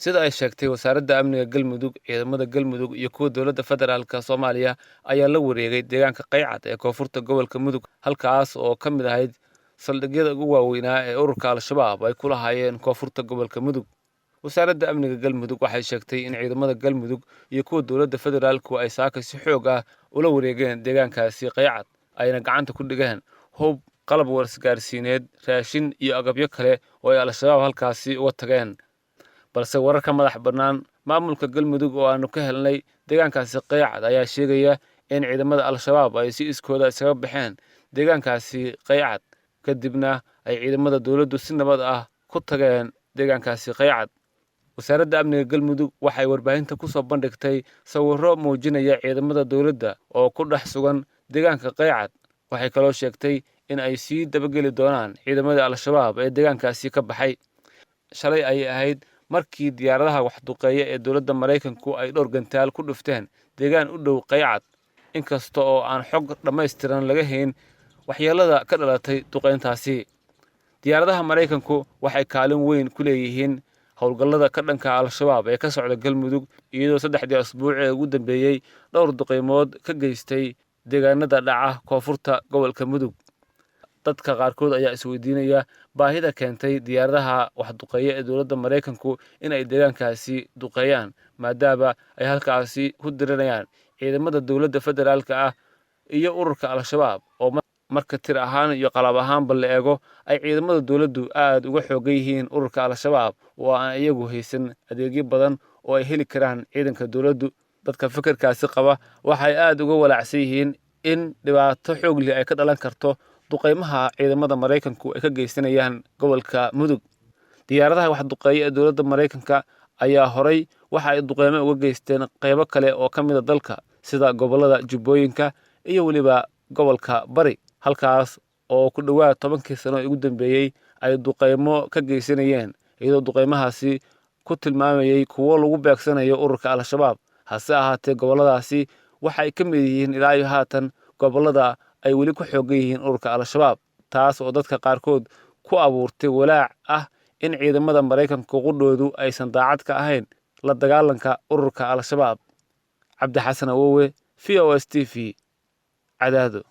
Sida ay sheegtay Wasaaradda Amniga Galmudug, ciidamada Galmudug iyo kuwa dowladda federaalka Soomaaliya ayaa la wareegay deegaanka Qaycad ee koonfurta gobolka Mudug, halkaas oo ka mid ahayd saldhigyada ugu waaweynaa ee ururka Al-Shabaab ay ku lahaayeen koonfurta gobolka Mudug. Wasaaradda Amniga Galmudug waxay sheegtay in ciidamada Galmudug iyo kuwa dowladda federaalku ay saaka si xoog ah ula wareegeen deegaankaasi Qaycad, ayna gacanta ku dhigeen hub, qalab warsgaarsiineed, raashin iyo agabyo kale oo ay Al-Shabaab halkaasi uga tageen. Balse wararka madax bannaan maamulka Galmudug oo aanu ka helnay deegaankaasi Qaycad ayaa sheegaya in ciidamada Al-Shabaab ay si iskooda isaga baxeen deegaankaasi Qaycad, kadibna ay ciidamada dowladdu si nabad ah ku tageen deegaankaasi Qaycad. Wasaaradda Amniga Galmudug waxay warbaahinta ku soo bandhigtay sawirro muujinaya ciidamada dowladda oo ku dhex sugan deegaanka Qaycad. Waxay kaloo sheegtay in ay sii dabageli doonaan ciidamada Al-Shabaab ee deegaankaasi ka baxay. Shalay ayay ahayd markii diyaaradaha waxduqeeya ee dowladda Maraykanku ay dhowr gantaal ku dhufteen deegaan u dhow Qaycad, inkasta oo aan xog dhammaystiran laga hayn waxyeelada ka dhalatay duqeyntaasi. Diyaaradaha Maraykanku waxay kaalin weyn ku leeyihiin howlgallada ka dhanka Al-Shabaab ee ka socda Galmudug, iyadoo saddexdii asbuuc ee ugu dambeeyey dhowr duqeymood ka geystay deegaanada dhaca koonfurta gobolka Mudug. Dadka qaarkood ayaa isweydiinaya baahida keentay diyaaradaha waxduqeeya ee dowladda Maraykanku in ay deegaankaasi duqeeyaan, maadaama ay halkaasi ku diranayaan ciidamada dowladda federaalka ah iyo ururka Al-Shabaab, oo marka tir ahaan iyo qalab ahaanba la eego ay ciidamada dowladdu aad uga xoogan yihiin ururka Al-Shabaab oo aan iyagu haysan adeegyo badan oo ay heli karaan ciidanka dowladdu. Dadka fikirkaasi qaba waxay aad uga walaacsan yihiin in dhibaato xoog leh ay ka dhalan karto duqeymaha ciidamada Maraykanku ay ka geysanayaan gobolka Mudug. Diyaaradaha waxduqeeya ee dowladda Maraykanka ayaa horay waxa ay duqeymo uga geysteen qeybo kale oo ka mid a dalka, sida gobollada Jubbooyinka iyo weliba gobolka Bari, halkaas oo ku dhowaad 10kii sano ee ugu dambeeyey ay duqeymo ka geysanayeen, iyadoo duqeymahaasi ku tilmaamayey kuwo lagu beegsanayo ururka Al-Shabaab. Hase ahaatee, gobolladaasi waxay ka mid yihiin ilaa iyo haatan gobollada ay weli ku xoogan yihiin ururka Al-Shabaab, taas oo dadka qaarkood ku abuurtay walaac ah in ciidamada Maraykanka qudhoodu aysan daacad ka ahayn la dagaalanka ururka Al-Shabaab. Cabdi Xasan Awowe, VOS TV, Cadaado.